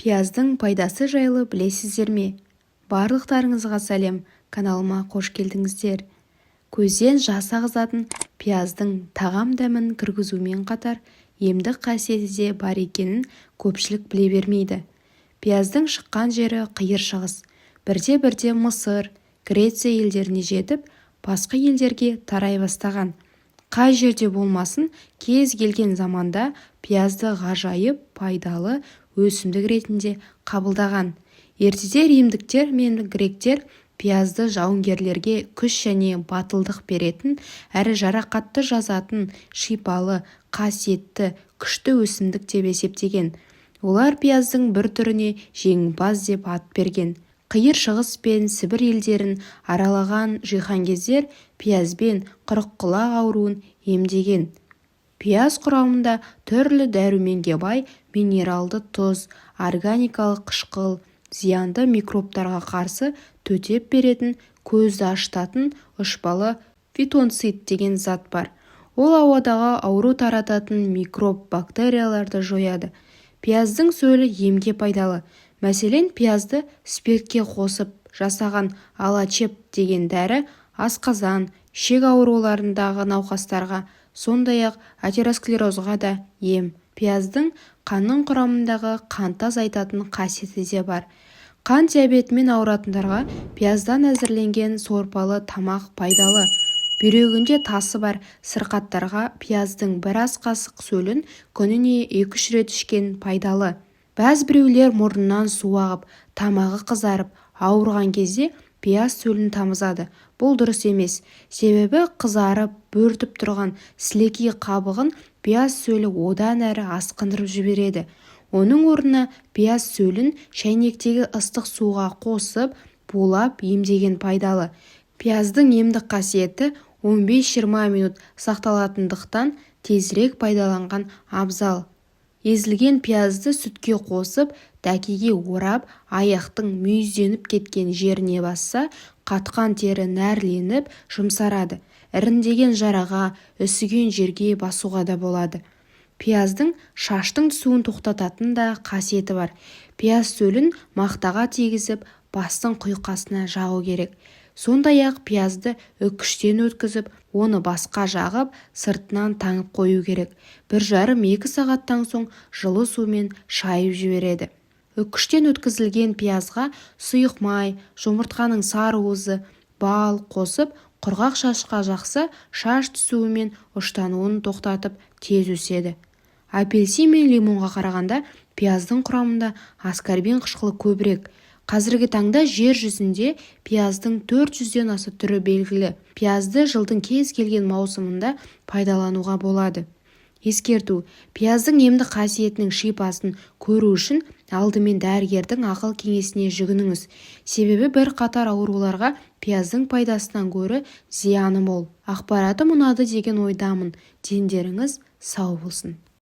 Пияздың пайдасы жайлы білесіздер ме? Барлықтарыңызға сәлем, каналыма қош келдіңіздер. Көзден жас ағызатын пияздың тағам дәмін кіргізумен қатар емдік қасиеті де бар екенін көпшілік біле бермейді. Пияздың шыққан жері Қиыр Шығыс. Бірте-бірте Мысыр, Греция елдеріне жетіп, басқа елдерге тарай бастаған. Қай жерде болмасын, кез келген заманда пиязды ғажайып пайдалы өсімдік ретінде қабылдаған. Ертеде римдіктер мен гректер пиязды жауынгерлерге күш және батылдық беретін әрі жарақатты жазатын шипалы, қасиетті, күшті өсімдік деп есептеген. Олар пияздың бір түріне жеңімпаз деп ат берген. Қиыр Шығыс пен Сібір елдерін аралаған жиһанкездер пиязбен қырыққұлақ ауруын емдеген. Пияз құрамында түрлі дәруменге бай минералды тұз, органикалық қышқыл, зиянды микробтарға қарсы төтеп беретін, көзді ашытатын ұшпалы фитонцид деген зат бар. Ол ауадағы ауру тарататын микроб, бактерияларды жояды. Пияздың сөлі емге пайдалы. Мәселен, пиязды спиртке қосып жасаған алачеп деген дәрі асқазан, ішек ауруларындағы науқастарға, сондай-ақ атеросклерозға да ем. Пияздың қанның құрамындағы қантты азайтатын қасиеті де бар. Қант диабетімен ауыратындарға пияздан әзірленген сорпалы тамақ пайдалы. Бүйрегінде тасы бар сырқаттарға пияздың бір ас қасық сөлін күніне 2-3 рет ішкен пайдалы. Бәз біреулер мұрнынан су ағып, тамағы қызарып, ауырған кезде пияз сөлін тамызады. Бұл дұрыс емес. Себебі қызарып, бөртіп тұрған сілекей қабығын пияз сөлі одан әрі асқындырып жібереді. Оның орнына пияз сөлін шәйнектегі ыстық суға қосып, булап емдеген пайдалы. Пияздың емдік қасиеті 15-20 минут сақталатындықтан тезірек пайдаланған абзал. Езілген пиязды сүтке қосып, дәкеге орап, аяқтың мүйізденіп кеткен жеріне басса, қатқан тері нәрленіп, жұмсарады. Іріңдеген жараға, үсіген жерге басуға да болады. Пияздың шаштың түсуін тоқтататын да қасиеті бар. Пияз сөлін мақтаға тигізіп, бастың құйқасына жағу керек. Сондай-ақ пиязды үккіштен өткізіп, оны басқа жағып, сыртынан таңып қою керек. 1,5-2 сағаттан соң жылы сумен шайып жібереді. Үккіштен өткізілген пиязға сұйық май, жұмыртқаның сары уызы, бал қосып, құрғақ шашқа жақса, шаш түсуі мен ұштануын тоқтатып, тез өседі. Апельсин мен лимонға қарағанда пияздың құрамында аскорбин қышқылы көбірек. Қазіргі таңда жер жүзінде пияздың 400-ден аса түрі белгілі. Пиязды жылдың кез келген маусымында пайдалануға болады. Ескерту: пияздың емдік қасиетінің шипасын көру үшін алдымен дәрігердің ақыл кеңесіне жүгініңіз. Себебі бірқатар ауруларға пияздың пайдасынан гөрі зияны мол. Ақпаратым ұнады деген ойдамын. Дендеріңіз сау болсын.